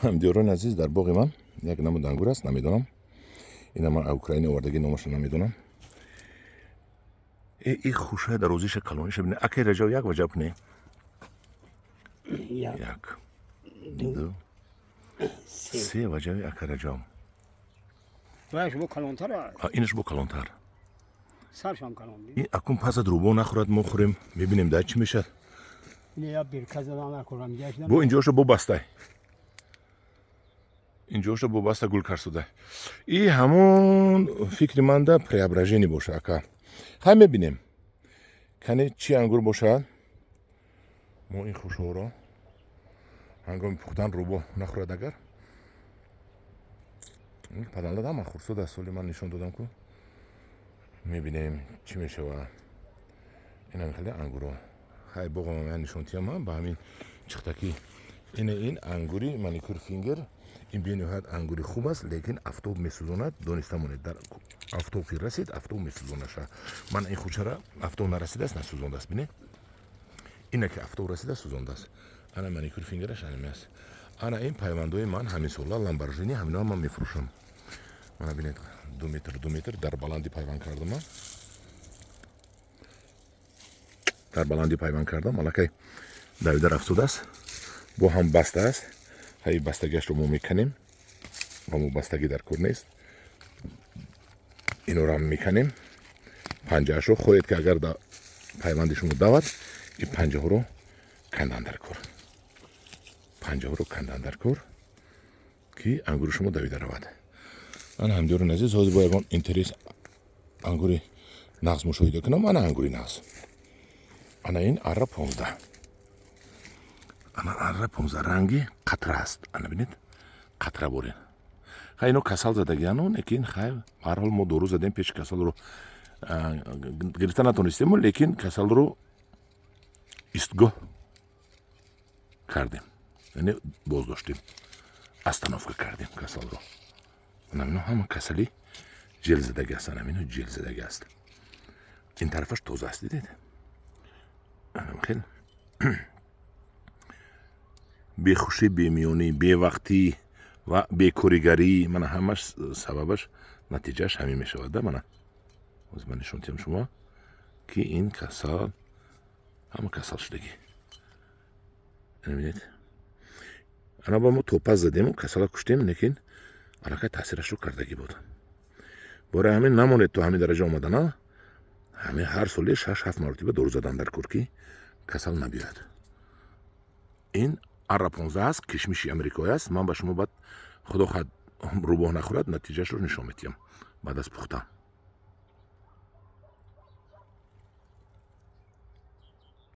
Ҳамдиёрони азиз, дар боғи ман як намуд ангур аст, намедонам, ина ман Украина овардагӣ, номаша намедонам. И хушаи дарозиша, калониша бина, акай Раҷаб, як ваҷаб не. Як, ду, се ваҷаби, ака Раҷаб. Бо калонтар. Инаш бо калонтар. Саршам калон. Ин акун пасад рӯбо нахӯрад, мо хӯрем, мебинем, дар чӣ мешад. Бо инҷоша бо бастай, инҷоша бо баста, гул карсуда. И ҳамон фикри манда Преображение боша, ака. Хай, мебинем, кане чӣ ангур бошад. Мо ин хушҳоро ҳангоми пухтан рӯбо нахӯрад. Агар паданлад, ҳама хурсуд аст. Соли ман нишон додам ку, мебинем, чӣ мешавад. Инам хеле ангуро. Хай, боғам нишонтиям ба ҳамин чихтакӣ. Ина ин ангури Маникюр Фингер. Ин бениҳоят ангури хуб аст, лекин афтоб месӯзонад, дониста монед. Дар афтоб ки расид, афтоб месӯзонаша. Ман ин хучара афтоб нарасидааст, насӯзондааст. Бинед, ина ки афтоб расидааст, сӯзондааст. Ана Маникюр Фингераш ҳамин аст. Ана ин пайвандои ман ҳамин сола Ламборжини, ҳаминоа ман мефурӯшам. Мана бинед, 2 метр, 2 метр дар баландӣ пайванд кардам, дар баландӣ пайванд кардам. Аллакай давида рафтудааст, бо ҳам баста аст. Ҳаи бастагиашро мо меканем ва мо бастагӣ дар кор нест. Инора меканем, панҷаашро. Хоҳед ки агар пайванди шумо давад, ин панҷаҳоро кандан дар кор, панҷаҳоро кандан дар кор, ки ангури шумо давида равад. Ана, ҳамдиёрони азиз, ҳозир бо ягон интерес ангури нағз мушоҳида кунам. Ана ангури нағз, ана ин арра 15, ана арра 15, ранги қатра аст. Ана бинед, қатра борин. Хай, ино касал задагиану, лекин хай, баҳарҳол мо дору задем, пеши касалро гирифта натонистему, лекин касалро истгоҳ кардем, яъне боздоштем, остановка кардем касалро. Анамино ҳама касали ҷел задаги аст, анамино ҷел задаги аст. Ин тарафаш тоза аст, дидед? Хел бехушӣ, бемиёнӣ, бевақтӣ ва бекоригарӣ, мана ҳамаш сабабаш, натиҷааш ҳамин мешавад да. Мана ҳозир ман нишон диҳам шумо, ки ин касал ҳама касал шудагӣ. Бинед, ана ба мо топаз задему, касала куштем, лекин аллакай таъсирашро кардагӣ буд. Бораи ҳамин намонед то ҳамин дараҷа омадана. Ҳамин ҳар соли шаш ҳафт маротиба дору задан дар кор, ки касал набиёяд. Ин арра 15 аст, кишмиши амрикоӣ аст. Ман ба шумо баъд, худо хоҳад, рӯбоҳ нахӯрад, натиҷаашро нишон медиҳам баъд аз пухтан.